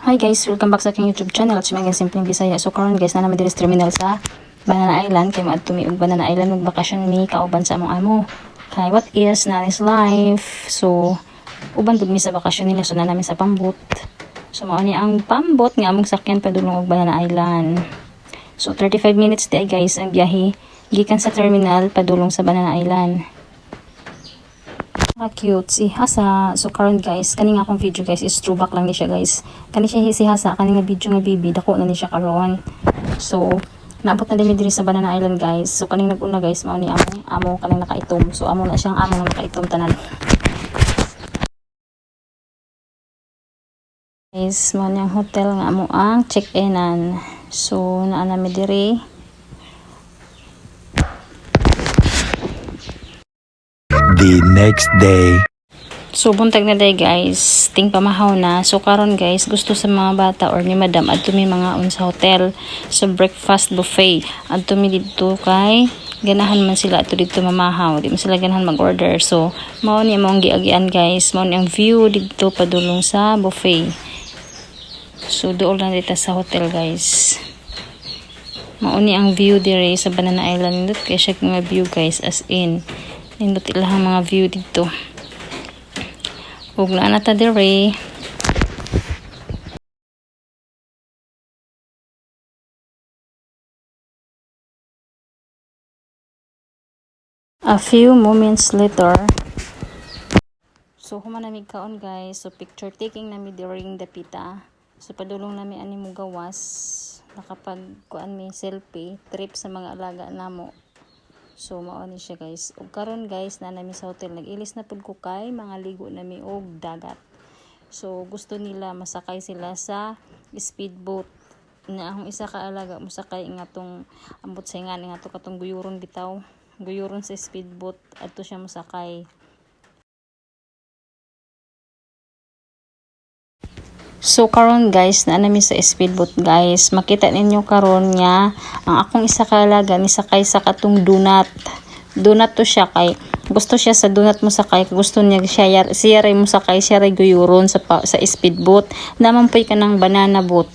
Hi guys, welcome back sa aking YouTube channel at sa mga Simpleng Bisaya. So karon guys, naa na mi diri sa terminal sa Banana Island kay moadto mi og Banana Island, magbakasyon mi kauban sa among amo. Kay what is na is life. So uban pud mi sa bakasyon nila, so naa na mi sa pambot. So mao ni ang pambot nga among sakyan padulong og Banana Island. So 35 minutes di ay guys ang biyahe gikan sa terminal padulong sa Banana Island. Cute si Hasa. So karon guys, kani nga akong video guys is throwback lang ni siya, guys. Kani siya si Hasa, kani nga video nga baby, dako na ni siya karon. So naabot na din mi diri sa Banana Island, guys. So kaning nag-una guys, mao ni amo amo kaning nakaitom. So amo na siyang amo nga nakaitom tanan. Guys, mao ni ang hotel nga amo ang check-inan. So naa na mi diri. The next day. So buntag na day guys, ting pamahaw na. So karon guys, gusto sa mga bata or ni madam adto mi mangaon sa hotel sa breakfast buffet. Adto mi didto kay ganahan man sila adto didto mamahaw. Di man sila ganahan mag-order. So mao ni among giagian guys, mao ni ang view didto padulong sa buffet. So duol na dito sa hotel, guys. Mao ni ang view dire sa Banana Island. Nindot kay siya nga view guys, as in. Nindot ilahang mga view didto. Ug naa na ta dire. A few moments later. So human na mi kaon guys. So picture taking na mi during the pita. So padulong nami ani mo gawas. Nakapag kuan mi selfie trip sa mga alaga namo. So mao ni siya guys. Ug karon guys, naa na mi sa hotel, nag-ilis na pud ko kay mga ligo na mi og dagat. So gusto nila masakay sila sa speedboat na akong isa ka alaga mosakay nga tong ambot sa nga nga to katong guyuron bitaw. Guyuron sa speedboat adto siya mosakay. So karon guys, naa na mi sa speedboat guys. Makita ninyo karon nga ang akong isa ka alaga nisakay sa katong donut. Donut to siya kay gusto siya sa donut mo sakay, gusto niya siya siya ray mo sakay, siya ray guyuron sa speedboat. Naman po'y kanang banana boat.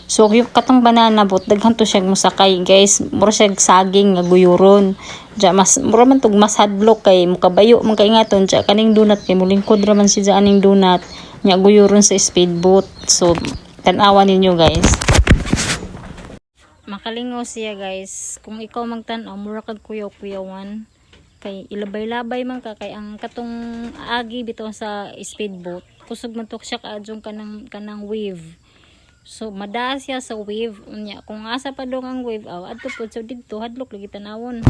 So yung katong banana boat, daghan to siya mosakay guys, mura siya saging nga guyuron. Diya mas mura man tog mas hadlok kay mukabayo man kay ngaton diya kaning donut kay mulingkod ra man siya aning donut nya guyuron sa speedboat. So tan-awa ninyo guys. Makalingaw siya guys. Kung ikaw magtan-aw, mura kag kuyaw-kuyawan. Kay ilabay-labay man ka kay ang katong agi bitaw sa speedboat. Kusog man to siya kaadjong kanang wave. So madaa siya sa wave unya kung asa pa dong ang wave aw adto pud, so didto hadlok lagi tanawon.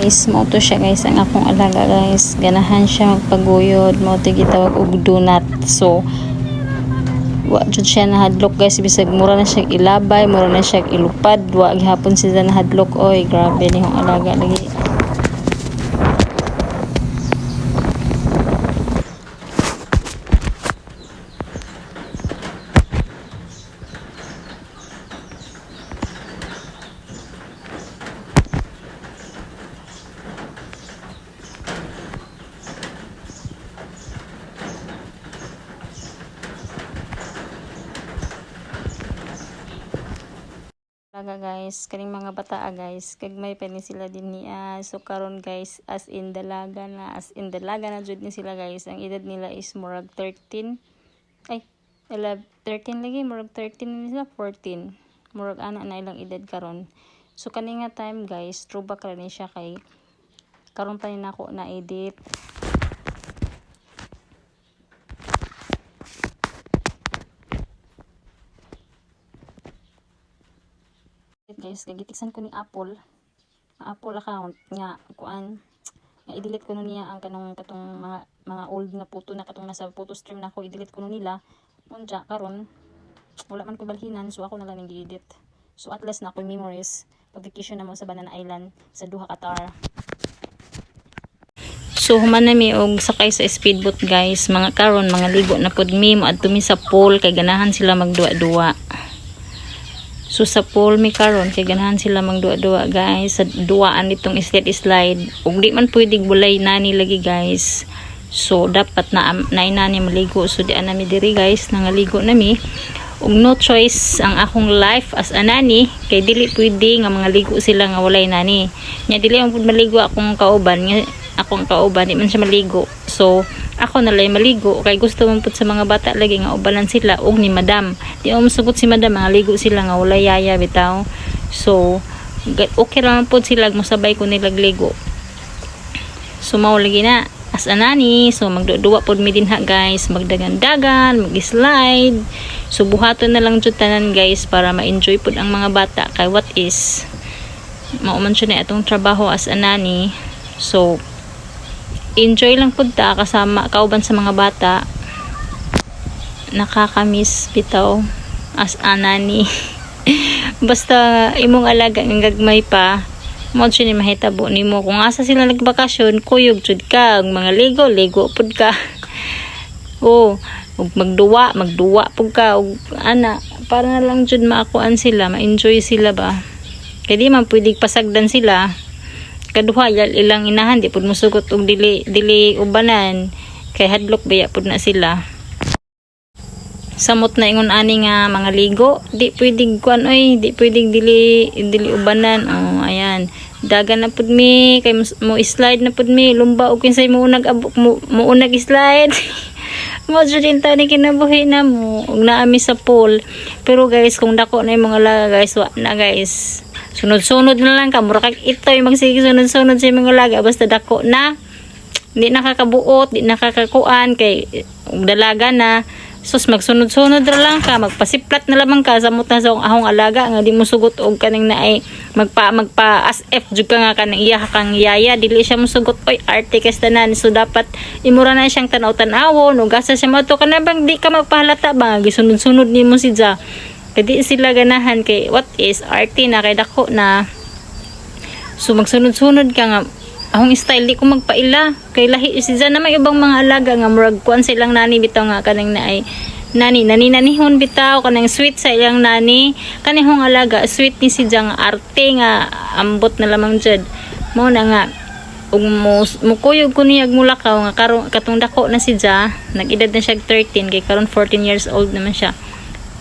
Guys, mao to siya guys ang akong alaga guys. Ganahan siya magpaguyod, mao to gitawag og donut. So wa jud siya nahadlok guys, bisag mura na siya ilabay, mura na siya ilupad, wa gihapon siya nahadlok oy. Grabe ni akong alaga lagi. Laga guys, kaning mga bata guys, kagmay pa ni sila din niya. So karon guys, as in dalaga na, as in dalaga na jud ni sila guys. Ang edad nila is murag 13. Ay, 11, 13 lagi, murag 13 na sila, 14. Murag ana na ilang edad karon. So kani nga time guys, throwback ra ni siya kay karon pa ni nako na edit. Guys, gitiksan ko ni Apple. Ang Apple account nga kuan nga i-delete ko no niya ang kanang katong mga old nga photo na katong nasa photo stream nako, i-delete ko no nila. Unja karon wala man ko balhinan, so ako na lang ning gi-edit. So at least na ako memories pag vacation na mo sa Banana Island sa Doha, Qatar. So human na mi og sakay sa speedboat guys. Mga karon mga ligo na pud mi, moadto mi sa pool kay ganahan sila magduwa-duwa. So sa pool mi karon kay ganahan sila magduwa-duwa guys, sa duwaan nitong slide slide. Ug di man pwede walay nani lagi guys. So dapat na naay nani maligo. So di ana mi diri guys, nangaligo na mi. Ug no choice ang akong life as a nanny kay dili pwede nga mga ligo sila nga walay nani. Nya dili man pud maligo akong kauban, nga akong kauban di man siya maligo. So ako na lay maligo kay gusto man pud sa mga bata lagi nga ubanan sila og ni madam. Di mo musugot si madam, mga ligo sila nga walay yaya bitaw. So okay ra man pud sila mosabay ko nila ligo. So mao lagi na as a nanny, so magduduwa pod mi dinha guys, magdagan-dagan, mag-slide. So buhaton na lang jud tanan guys para ma-enjoy pod ang mga bata kay what is mao man siya na atong trabaho as a nanny. So enjoy lang pud ta kasama kauban sa mga bata. Nakakamiss bitaw as a nanny. Basta imong alaga nga gagmay pa, mao jud ni mahitabo nimo. Kung asa sila nagbakasyon, kuyog jud ka. Ang mga ligo, ligo pud ka. Oh, ug magduwa, magduwa pud ka ug ana para na lang jud maakuan sila, ma-enjoy sila ba. Kay di man pwede pasagdan sila. Kaduha ilang inahan di pud mosugot og dili dili ubanan kay hadlok baya pud na sila. Samot na ingon ani nga mga ligo, di pwedeng kuan oy, di pwedeng dili dili ubanan. Oh, ayan, dagan na pud mi kay mo slide na pud mi, lumba og kinsay mo unag abok mo, mo unag slide. Mo jud din ta ni kinabuhi na mo ug naa mi sa pool. Pero guys, kung dako na yung mga laga guys, wa na guys, sunod-sunod na lang ka, mura kag itoy magsige sunod-sunod sa mga laga. Basta dako na, di nakakabuot, di nakakakuan kay ug dalaga na. Sus, magsunod-sunod ra lang ka, magpasiplat na lamang ka samot na sa akong alaga nga di mo sugot og kaning naay magpa magpa as if jud ka nga kanang iya kang yaya, dili siya mosugot oy, arte kas tanan. So dapat imura na siyang tanaw-tanawon ug asa siya moadto kana bang di ka magpahalata ba nga gisunod-sunod nimo si Ja. Kay di sila ganahan kay what is arte na kay dako na. So magsunod-sunod ka nga akong style, di ko magpaila kay lahi si Zan na may ibang mga alaga nga murag kuan silang nani bitaw nga kanang naay nani nani nanihon bitaw kanang sweet sa ilang nani. Kanihong alaga sweet ni si Jan nga arte nga ambot na lamang jud. Mao na nga ug mo mukuyog ko niya mulakaw nga karon katong dako na si Ja, nag-edad na siya 13 kay karon 14 years old naman siya,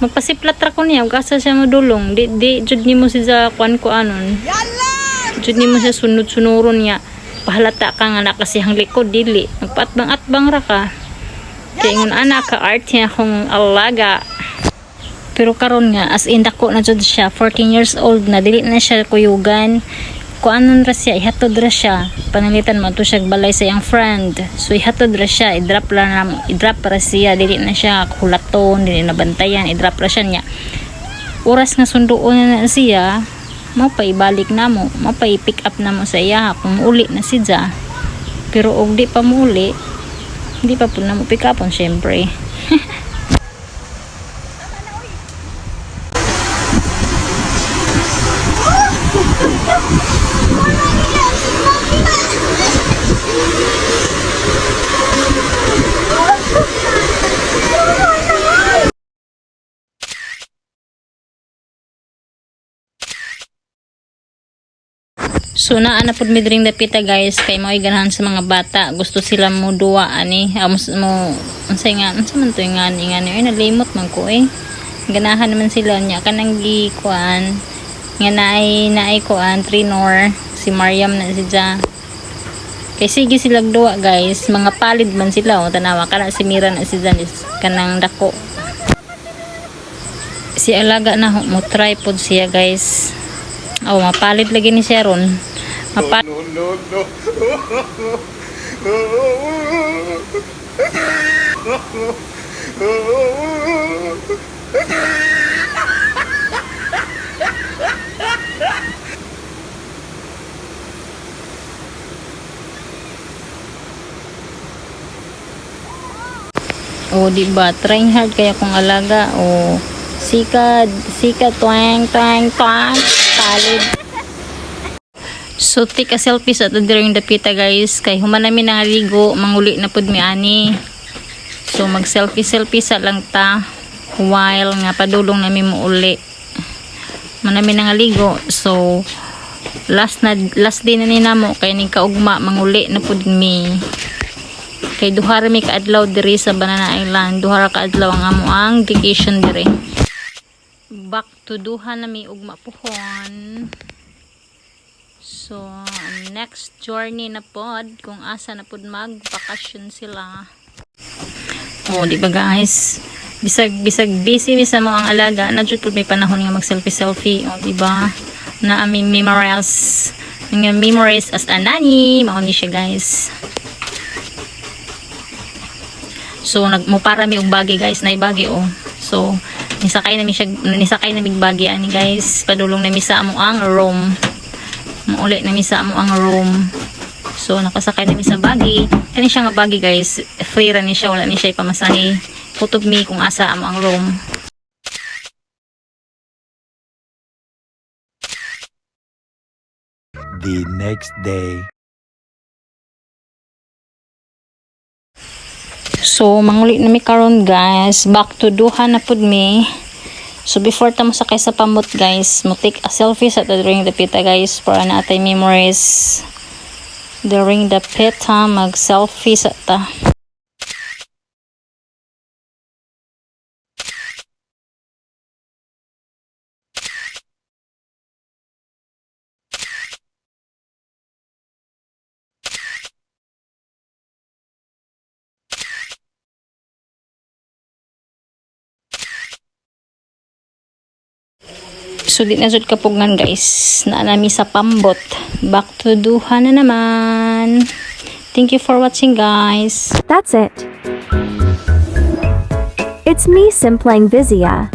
magpasiplat ra ko niya ug asa siya modulong. Di di jud nimo si Ja kuan ko anon jud nimo siya sunod-sunuron niya, pahalata ka nga nakasihang likod, dili magpaatbang-atbang ra ka kay ingon ana ka art niya akong alaga. Pero karon nga as in dako na jud siya, 14 years old na, dili na siya kuyugan. Kuanon ra siya, ihatod ra siya. Pananglitan mo siya balay sa iyang friend, so ihatod ra siya, i-drop ra na, i-drop ra siya. Dili na siya kulaton, dili na bantayan, i-drop ra siya niya. Oras nga sunduon na, na siya, mo pa ibalik na mo, mo pa i-pick up na mo sa iya kung uli na si Ja. Pero og di pa muuli, di pa pud na mo pick upon syempre. So naa na pud mi diring dapita guys kay mao'y ganahan sa mga bata. Gusto sila mo duwa ani. Ah, mo unsay nga unsa man to nga ani nga ni, ay nalimot man ko eh. Ganahan naman sila niya kanang gi kuan. Nga naay kuan trainer si Mariam na si Ja. Kay sige silag duwa, guys, mga palid man sila, oh, tanawa kana si Mira na si Janice kanang dako. Si alaga na ho, mo try pod siya, guys. Oh, mapalit lagi ni siya ron. Mapalit. No. O, di ba? Trying hard kaya kung alaga. O, sikad, sikad, twang, twang, twang, palid. So, take a selfie sa during the pita, guys. Kay human nami nang ligo, manguli na pud mi ani. So, mag selfie selfie sa lang ta while nga padulong nami mo uli. Manami nang ligo. So, last na last day na ni namo kay ning kaugma manguli na pud mi. Kay duha ra mi kaadlaw diri sa Banana Island. Duha ra kaadlaw ang amo ang vacation diri. Back to duha na mi ugma puhon. So, next journey na pod kung asa na pod mag-vacation sila. Oh, di ba, guys? Bisag bisag busy mi sa mo ang alaga, na jud pod may panahon nga mag selfie selfie, oh, di ba? Na aming memories, nga memories as a nanny, mao ni siya, guys. So nagmupara mi og buggy, guys, na buggy, oh. So nisakay na mi siya, nisakay na mig buggy ani, guys. Padulong na mi sa amo ang room. Muuli na mi sa amo ang room. So nakasakay na mi sa buggy. Kani siya nga buggy, guys. Free ra ni siya, wala ni siya ipamasahe. Kutob mi kung asa amo ang room. The next day. So, manguli na mi karon, guys. Back to Duha na pud mi. So, before ta mosakay sa pamot, guys, mo take a selfie sa ta during the pita, guys, para na atay memories. During the pita, mag selfie sa ta. So, di na jud kapugngan, guys. Naa nami sa pambot. Back to Duha na naman. Thank you for watching, guys. That's it. It's me, Simplang Vizia.